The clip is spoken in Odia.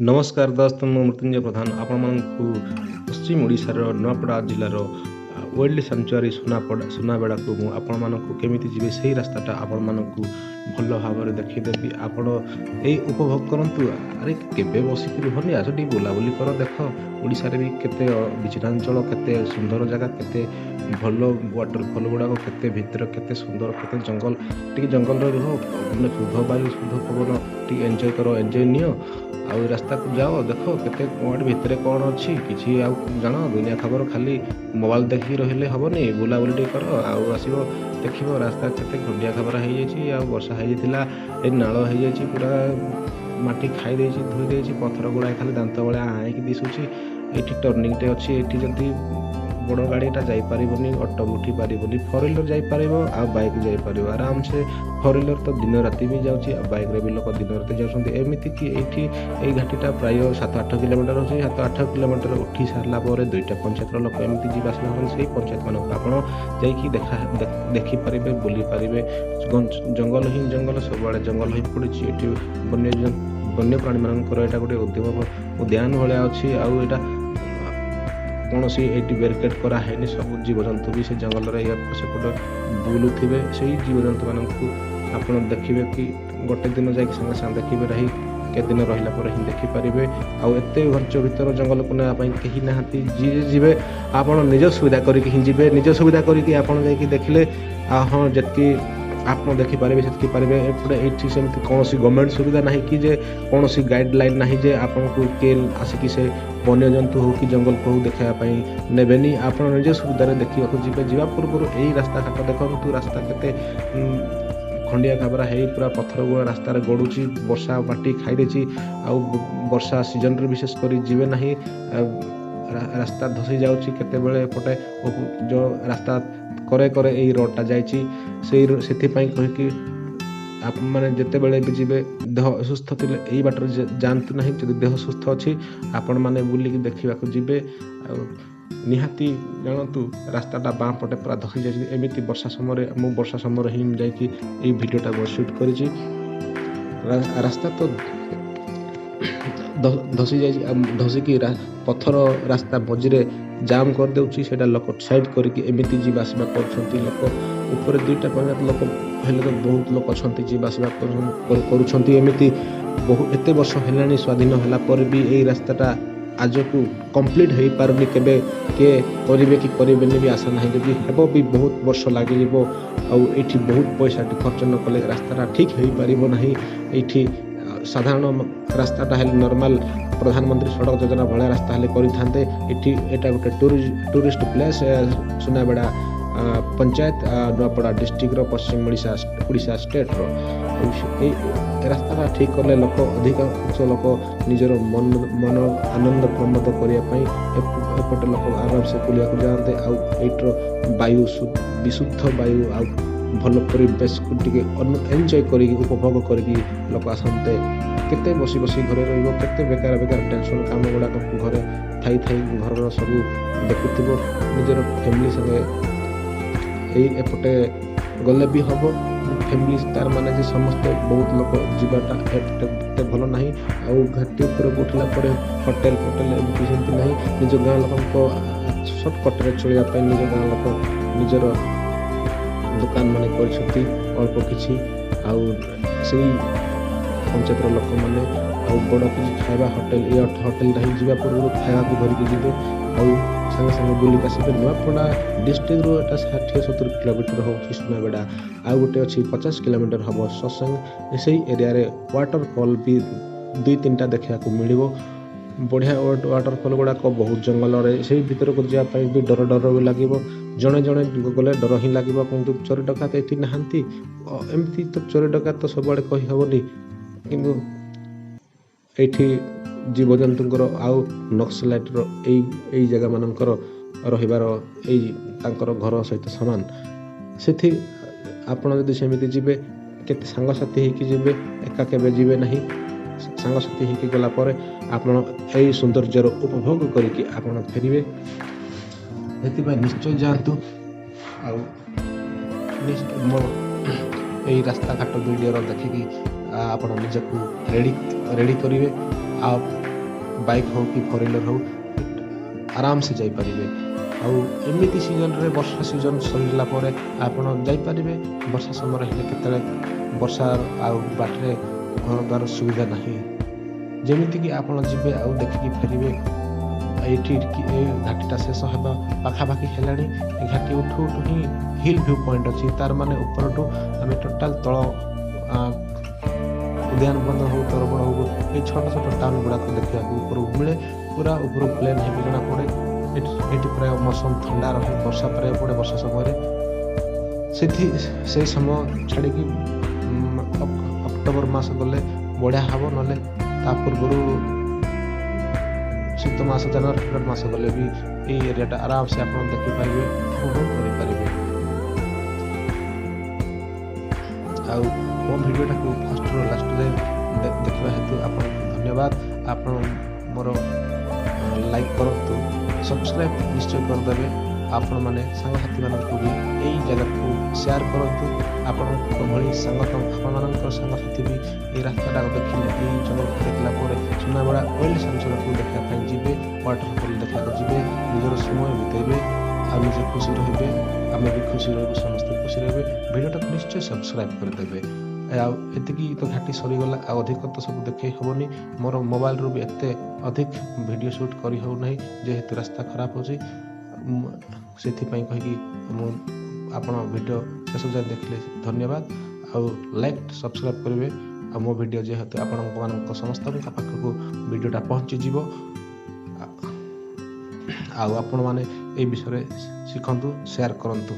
ନମସ୍କାର ଦୋସ୍ତ, ମୁଁ ମୃତ୍ୟୁଞ୍ଜୟ ପ୍ରଧାନ। ଆପଣମାନଙ୍କୁ ପଶ୍ଚିମ ଓଡ଼ିଶାର ନୂଆପଡ଼ା ଜିଲ୍ଲାର ୱାଇଲ୍ଡ ସାଞ୍ଚୁଆରୀ ସୁନାପଡ଼ା ସୁନାବେଡ଼ାକୁ ମୁଁ ଆପଣମାନଙ୍କୁ କେମିତି ଯିବେ, ସେଇ ରାସ୍ତାଟା ଆପଣମାନଙ୍କୁ ଭଲ ଭାବରେ ଦେଖେଇଦେବି। ଆପଣ ଏଇ ଉପଭୋଗ କରନ୍ତୁ। ଆରେ, କେବେ ବସିକି ରୁହନି, ଆସ ଟିକେ ବୁଲାବୁଲି କର। ଦେଖ, ଓଡ଼ିଶାରେ ବି କେତେ ବିଚିତ୍ରାଞ୍ଚଳ, କେତେ ସୁନ୍ଦର ଜାଗା, କେତେ ଭଲ ୱାଟରଫଲ୍ ଗୁଡ଼ାକ, କେତେ ଭିତରେ କେତେ ସୁନ୍ଦର, କେତେ ଜଙ୍ଗଲ। ଟିକେ ଜଙ୍ଗଲରେ ରୁହ, ମାନେ ଶୁଦ୍ଧ ବାୟୁ, ଶୁଦ୍ଧ ପବନ ଟିକେ ଏନ୍ଜୟ କର, ଏନ୍ଜୟ ନିଅ। ଆଉ ରାସ୍ତାକୁ ଯାଅ, ଦେଖ କେତେ କୁଆଡ଼େ ଭିତରେ କ'ଣ ଅଛି, କିଛି ଆଉ ଜାଣ ଦୁନିଆ ଖବର। ଖାଲି ମୋବାଇଲ ଦେଖିକି ରହିଲେ ହେବନି, ବୁଲାବୁଲି ଟିକେ କର। ଆଉ ଆସିବ, ଦେଖିବ ରାସ୍ତା କେତେ ଖଣ୍ଡିଆ ଖାବରା ହେଇଯାଇଛି। ଆଉ ବର୍ଷା ହେଇଯାଇଥିଲା, ଏ ନାଳ ହେଇଯାଇଛି, ପୁରା ମାଟି ଖାଇ ଦେଇଛି, ଧୋଇ ଦେଇଛି। ପଥର ଗୁଡ଼ାଏ ଖାଲି ଦାନ୍ତ ଭଳିଆ ଆଇକି ଦିଶୁଛି। ଏଇଠି ଟର୍ଣ୍ଣିଂଟେ ଅଛି। ଏଇଠି ଯଦି ବଡ଼ ଗାଡ଼ିଟା ଯାଇପାରିବନି, ଅଟୋ ଉଠି ପାରିବନି, ଫୋର୍ ହ୍ୱିଲର୍ ଯାଇପାରିବ ଆଉ ବାଇକ୍ ଯାଇପାରିବ ଆରାମସେ। ଫୋର୍ ହ୍ୱିଲର୍ ତ ଦିନ ରାତି ବି ଯାଉଛି ଆଉ ବାଇକ୍ରେ ବି ଲୋକ ଦିନ ରାତି ଯାଉଛନ୍ତି। ଏମିତିକି ଏଇଠି ଏଇ ଘାଟିଟା ପ୍ରାୟ 7-8 କିଲୋମିଟର ଅଛି। 7-8 କିଲୋମିଟର ଉଠି ସାରିଲା ପରେ ଦୁଇଟା ପଞ୍ଚାୟତର ଲୋକ ଏମିତି ଯିବା ଆସିବା କରନ୍ତି। ସେଇ ପଞ୍ଚାୟତମାନଙ୍କୁ ଆପଣ ଯାଇକି ଦେଖିପାରିବେ, ବୁଲିପାରିବେ। ଜଙ୍ଗଲ ହିଁ ଜଙ୍ଗଲ, ସବୁଆଡ଼େ ଜଙ୍ଗଲ ହିଁ ପଡ଼ିଛି ଏଠି। ବନ୍ୟ ବନ୍ୟପ୍ରାଣୀମାନଙ୍କର ଏଇଟା ଗୋଟେ ଉଦ୍ୟାନ ଭଳିଆ ଅଛି। ଆଉ ଏଇଟା କୌଣସି ଏଇଠି ବ୍ୟାରିକେଡ଼ କରାହେଇନି। ସବୁ ଜୀବଜନ୍ତୁ ବି ସେ ଜଙ୍ଗଲରେ ଏପଟ ସେପଟ ବୁଲୁଥିବେ। ସେଇ ଜୀବଜନ୍ତୁମାନଙ୍କୁ ଆପଣ ଦେଖିବେ କି ଗୋଟେ ଦିନ ଯାଇକି ସାଙ୍ଗେ ସାଙ୍ଗେ ଦେଖିବେ ନାହିଁ, କେତେ ଦିନ ରହିଲା ପରେ ହିଁ ଦେଖିପାରିବେ। ଆଉ ଏତେ ଘଞ୍ଚ ଭିତର ଜଙ୍ଗଲକୁ ନେବା ପାଇଁ କେହି ନାହାନ୍ତି। ଯିଏ ଯିବେ, ଆପଣ ନିଜ ସୁବିଧା କରିକି ହିଁ ଯିବେ। ନିଜ ସୁବିଧା କରିକି ଆପଣ ଯାଇକି ଦେଖିଲେ, ଆଉ ହଁ, ଯେତିକି ଆପଣ ଦେଖିପାରିବେ ସେତିକି ପାରିବେ। ଏପଟେ ଏଇଠି ସେମିତି କୌଣସି ଗଭର୍ଣ୍ଣମେଣ୍ଟ ସୁବିଧା ନାହିଁ କି ଯେ କୌଣସି ଗାଇଡ଼ଲାଇନ୍ ନାହିଁ ଯେ ଆପଣଙ୍କୁ କିଏ ଆସିକି ସେ ବନ୍ୟଜନ୍ତୁ ହଉ କି ଜଙ୍ଗଲକୁ ହଉ ଦେଖିବା ପାଇଁ ନେବେନି। ଆପଣ ନିଜ ସୁବିଧାରେ ଦେଖିବାକୁ ଯିବେ। ଯିବା ପୂର୍ବରୁ ଏଇ ରାସ୍ତାଘାଟ ଦେଖନ୍ତୁ। ରାସ୍ତା କେତେ ଖଣ୍ଡିଆ ଖାବରା ହେଇ ପୁରା ପଥର ଗୁଡ଼ା ରାସ୍ତାରେ ଗଡ଼ୁଛି। ବର୍ଷା ମାଟି ଖାଇଦେଇଛି। ଆଉ ବର୍ଷା ସିଜନରେ ବିଶେଷ କରି ଯିବେ ନାହିଁ, ରାସ୍ତା ଧସି ଯାଉଛି କେତେବେଳେ। ଏପଟେ ଯେଉଁ ରାସ୍ତା କରେ କରେ ଏଇ ରୋଡ଼ଟା ଯାଇଛି, ସେଇ ସେଥିପାଇଁ କହିକି ଆପଣମାନେ ଯେତେବେଳେ ବି ଯିବେ, ଦେହ ଅସୁସ୍ଥ ଥିଲେ ଏଇ ବାଟରେ ଯାଆନ୍ତୁ ନାହିଁ। ଯଦି ଦେହ ସୁସ୍ଥ ଅଛି, ଆପଣମାନେ ବୁଲିକି ଦେଖିବାକୁ ଯିବେ। ଆଉ ନିହାତି ଜାଣନ୍ତୁ, ରାସ୍ତାଟା ବାଁ ପଟେ ପୁରା ଧସି ଯାଇଛି ଏମିତି ବର୍ଷା ସମୟରେ। ମୁଁ ବର୍ଷା ସମୟରେ ହିଁ ଯାଇକି ଏଇ ଭିଡ଼ିଓଟା ମୁଁ ସୁଟ୍ କରିଛି। ରାସ୍ତା ତ ଧସି ଯାଇଛି ଆଉ ଧସିକି ପଥର ରାସ୍ତା ମଝିରେ ଜାମ୍ କରିଦେଉଛି। ସେଇଟା ଲୋକ ସାଇଡ଼୍ କରିକି ଏମିତି ଯିବା ଆସିବା କରୁଛନ୍ତି ଲୋକ। ଉପରେ ଦୁଇଟା ପଞ୍ଚାୟତ ଲୋକ ହେଲେ ତ ବହୁତ ଲୋକ ଅଛନ୍ତି, ଯିବା ଆସିବା କରୁଛନ୍ତି ଏମିତି। ବହୁ ଏତେ ବର୍ଷ ହେଲାଣି ସ୍ୱାଧୀନ ହେଲା ପରେ ବି ଏଇ ରାସ୍ତାଟା ଆଜକୁ କମ୍ପ୍ଲିଟ୍ ହେଇପାରୁନି। କେବେ କିଏ କରିବେ କି କରିବେନି ବି ଆଶା ନାହିଁ। ଯଦି ହେବ ବି ବହୁତ ବର୍ଷ ଲାଗିଯିବ। ଆଉ ଏଇଠି ବହୁତ ପଇସାଟି ଖର୍ଚ୍ଚ ନ କଲେ ରାସ୍ତାଟା ଠିକ୍ ହେଇପାରିବ ନାହିଁ। ଏଇଠି ସାଧାରଣ ରାସ୍ତାଟା ହେଲେ, ନର୍ମାଲ ପ୍ରଧାନମନ୍ତ୍ରୀ ସଡ଼କ ଯୋଜନା ଭଳିଆ ରାସ୍ତା ହେଲେ କରିଥାନ୍ତେ। ଏଠି ଏଇଟା ଗୋଟେ ଟୁରିଷ୍ଟ ପ୍ଲେସ୍, ସୁନାବେଡ଼ା ପଞ୍ଚାୟତ, ନୂଆପଡ଼ା ଡିଷ୍ଟ୍ରିକ୍ଟର, ପଶ୍ଚିମ ଓଡ଼ିଶା, ଓଡ଼ିଶା ଷ୍ଟେଟ୍ର। ଆଉ ଏଇ ରାସ୍ତାଟା ଠିକ୍ କଲେ ଲୋକ, ଅଧିକାଂଶ ଲୋକ ନିଜର ମନ ଆନନ୍ଦ ପ୍ରମୋଦ କରିବା ପାଇଁ ଏପଟେ ଲୋକ ଆରାମସେ ବୁଲିବାକୁ ଯାଆନ୍ତେ। ଆଉ ଏଇଠିର ବାୟୁ, ବିଶୁଦ୍ଧ ବାୟୁ ଆଉ ଭଲ ପରିବେଶକୁ ଟିକେ ଏନ୍ଜୟ କରିକି, ଉପଭୋଗ କରିକି ଲୋକ ଆସନ୍ତେ। କେତେ ବସି ବସି ଘରେ ରହିବ? କେତେ ବେକାର ବେକାର ଟେନସନ୍ କାମ ଗୁଡ଼ାକ ଘରେ ଥାଇ ଥାଇ ଘରର ସବୁ ଦେଖୁଥିବ? ନିଜର ଫ୍ୟାମିଲି ସାଙ୍ଗେ ଏଇ ଏପଟେ ଗଲେ ବି ହେବ। ଫ୍ୟାମିଲି ତାର ମାନେ ଯେ ସମସ୍ତେ ବହୁତ ଲୋକ ଯିବାଟା ଏତେ ଭଲ ନାହିଁ। ଆଉ ଘାଟି ଉପରକୁ ଉଠିଲା ପରେ ହୋଟେଲ ଫୋଟେଲ ଏମିତି ସେମିତି ନାହିଁ। ନିଜ ଗାଁ ଲୋକଙ୍କ ସର୍ଟକଟ୍ରେ ଚଳିବା ପାଇଁ ନିଜ ଗାଁ ଲୋକ ନିଜର ଦୋକାନ ମାନେ କରିଛନ୍ତି ଅଳ୍ପ କିଛି। ଆଉ ସେଇ ପଞ୍ଚାୟତର ଲୋକମାନେ ଆଉ ବଡ଼ କିଛି ଖାଇବା ହୋଟେଲ, ଏ ହୋଟେଲଟା ହିଁ ଯିବା ପୂର୍ବରୁ ଖାଇବାକୁ ଧରିକି ଯିବେ ଆଉ ସାଙ୍ଗେ ସାଙ୍ଗେ ବୁଲିକି ଆସିବେ। ନୂଆପଡ଼ା ଡିଷ୍ଟ୍ରିକ୍ଟରୁ ଏଇଟା 60-70 କିଲୋମିଟର ହେଉଛି ସୁନାବେଡ଼ା। ଆଉ ଗୋଟେ ଅଛି, 50 କିଲୋମିଟର ହେବ ସତ୍ସଙ୍ଗ। ସେଇ ଏରିଆରେ ୱାଟରଫଲ୍ ବି ଦୁଇ ତିନିଟା ଦେଖିବାକୁ ମିଳିବ। ବଢ଼ିଆ ୱାଟରଫଲ୍ ଗୁଡ଼ାକ, ବହୁତ ଜଙ୍ଗଲରେ। ସେଇ ଭିତରକୁ ଯିବା ପାଇଁ ବି ଡର ଡର ବି ଲାଗିବ। ଜଣେ ଜଣେ ଗଲେ ଡର ହିଁ ଲାଗିବ। କିନ୍ତୁ ଚୋରି ଡକାୟତ ଏଠି ନାହାନ୍ତି। ଏମିତି ତ ଚୋରି ଡକାୟତ ତ ସବୁଆଡ଼େ କହିହେବନି, କିନ୍ତୁ ଏଇଠି ଜୀବଜନ୍ତୁଙ୍କର ଆଉ ନକ୍ସଲାଇଟ୍ର ଏଇ ଜାଗାମାନଙ୍କର ରହିବାର ଏଇ ତାଙ୍କର ଘର ସହିତ ସମାନ। ସେଠି ଆପଣ ଯଦି ସେମିତି ଯିବେ, କେତେ ସାଙ୍ଗସାଥି ହେଇକି ଯିବେ, ଏକା କେବେ ଯିବେ ନାହିଁ। ସାଙ୍ଗସାଥି ହେଇକି ଗଲା ପରେ ଆପଣ ଏଇ ସୌନ୍ଦର୍ଯ୍ୟର ଉପଭୋଗ କରିକି ଆପଣ ଫେରିବେ। ସେଥିପାଇଁ ନିଶ୍ଚୟ ଯାଆନ୍ତୁ। ଆଉ ମୋ ଏଇ ରାସ୍ତାଘାଟ ଭିଡ଼ିଓର ଦେଖିକି ଆପଣ ନିଜକୁ ରେଡ଼ି କରିବେ। ଆଉ ବାଇକ୍ ହଉ କି ଫୋର୍ ହ୍ୱିଲର୍ ହଉ, ଆରାମସେ ଯାଇପାରିବେ। ଆଉ ଏମିତି ସିଜନ୍ରେ, ବର୍ଷା ସିଜନ୍ ସରିଲା ପରେ ଆପଣ ଯାଇପାରିବେ। ବର୍ଷା ସମୟରେ ହେଲେ କେତେବେଳେ ବର୍ଷା ଆଉ ବାଟରେ ଘର ଦ୍ୱାର ସୁବିଧା ନାହିଁ। ଯେମିତିକି ଆପଣ ଯିବେ ଆଉ ଦେଖିକି ଫେରିବେ। ଏଇଠି ଏ ଘାଟିଟା ଶେଷ ହେବା ପାଖାପାଖି ହେଲାଣି। ଏ ଘାଟି ଉଠୁ ଉଠୁ ହିଁ ହିଲ୍ ଭ୍ୟୁ ପଏଣ୍ଟ ଅଛି। ତାର ମାନେ ଉପରଠୁ ଆମେ ଟୋଟାଲ୍ ତଳ ଉଦ୍ୟାନବନ୍ଧ ହଉ, ତରବଡ଼ ହଉ, ଏଇ ଛୋଟ ଛୋଟ ଟାଉନ୍ ଗୁଡ଼ାକ ଦେଖିବାକୁ ଉପରକୁ ମିଳେ। ପୁରା ଉପରୁ ପ୍ଲେନ୍ ହେଇକି ଜଣାପଡ଼େ। ଏଠି ପ୍ରାୟ ମୌସମ ଥଣ୍ଡା ରହେ, ବର୍ଷା ପ୍ରାୟ ପଡ଼େ ବର୍ଷା ସମୟରେ। ସେଠି ସେଇ ସମୟ ଛାଡ଼ିକି ଅକ୍ଟୋବର ମାସ ଗଲେ ବଢ଼ିଆ ହେବ, ନହେଲେ ତା ପୂର୍ବରୁ ଶୀତ ମାସ, ଜାନୁଆରୀ ଫେବୃଆରୀ ମାସ ଗଲେ ବି ଏଇ ଏରିଆଟା ଆରାମସେ ଆପଣ ଦେଖିପାରିବେ, ଉପଭୋଗ କରିପାରିବେ। ଆଉ ମୋ ଭିଡ଼ିଓଟାକୁ ଫାଷ୍ଟରୁ ଲାଷ୍ଟ ଯାଏ ଦେଖିବା ହେତୁ ଆପଣଙ୍କୁ ଧନ୍ୟବାଦ। ଆପଣ ମୋର ଲାଇକ୍ କରନ୍ତୁ, ସବସ୍କ୍ରାଇବ୍ ନିଶ୍ଚୟ କରିଦେବେ। ଆପଣମାନେ ସାଙ୍ଗସାଥିମାନଙ୍କୁ ବି ଏଇ ଜାଗାକୁ ସେୟାର କରନ୍ତୁ। ଆପଣଙ୍କ ଭଳି ସାଙ୍ଗ, ଆପଣମାନଙ୍କର ସାଙ୍ଗସାଥି ବି ଏଇ ରାସ୍ତାଟାକୁ ଦେଖିଲେ, ଏଇ ଜଙ୍ଗଲକୁ ଦେଖିଲା ପରେ ସୁନାବେଡ଼ା ୱାଇଲ୍ଡ ସାଞ୍ଚୁରୀକୁ ଦେଖିବା ପାଇଁ ଯିବେ, ୱାଟରଫଲ୍ ଦେଖିବାକୁ ଯିବେ, ନିଜର ସମୟ ବିତେଇବେ ଆଉ ନିଜେ ଖୁସି ରହିବେ। ଆମେ ବି ଖୁସି ରହିବୁ, ସମସ୍ତେ ଖୁସି ରହିବେ। ଭିଡ଼ିଓଟାକୁ ନିଶ୍ଚୟ ସବସ୍କ୍ରାଇବ୍ କରିଦେବେ। ଆଉ ଏତିକି ତ ଘାଟି ସରିଗଲା, ଆଉ ଅଧିକ ତ ସବୁ ଦେଖେଇ ହେବନି। ମୋର ମୋବାଇଲରୁ ବି ଏତେ ଅଧିକ ଭିଡ଼ିଓ ସୁଟ୍ କରି ହେଉନାହିଁ, ଯେହେତୁ ରାସ୍ତା ଖରାପ ହେଉଛି। ସେଥିପାଇଁ କହିକି ମୁଁ ଆପଣ ଭିଡ଼ିଓ ଶେଷ ଯାଏଁ ଦେଖିଲେ ଧନ୍ୟବାଦ, ଆଉ ଲାଇକ୍ ସବସ୍କ୍ରାଇବ୍ କରିବେ। ଆଉ ମୋ ଭିଡ଼ିଓ ଯେହେତୁ ଆପଣଙ୍କ ମାନଙ୍କ ସମସ୍ତଙ୍କ ପାଖକୁ ଭିଡ଼ିଓଟା ପହଞ୍ଚିଯିବ, ଆଉ ଆପଣମାନେ ଏଇ ବିଷୟରେ ଶିଖନ୍ତୁ, ସେୟାର କରନ୍ତୁ।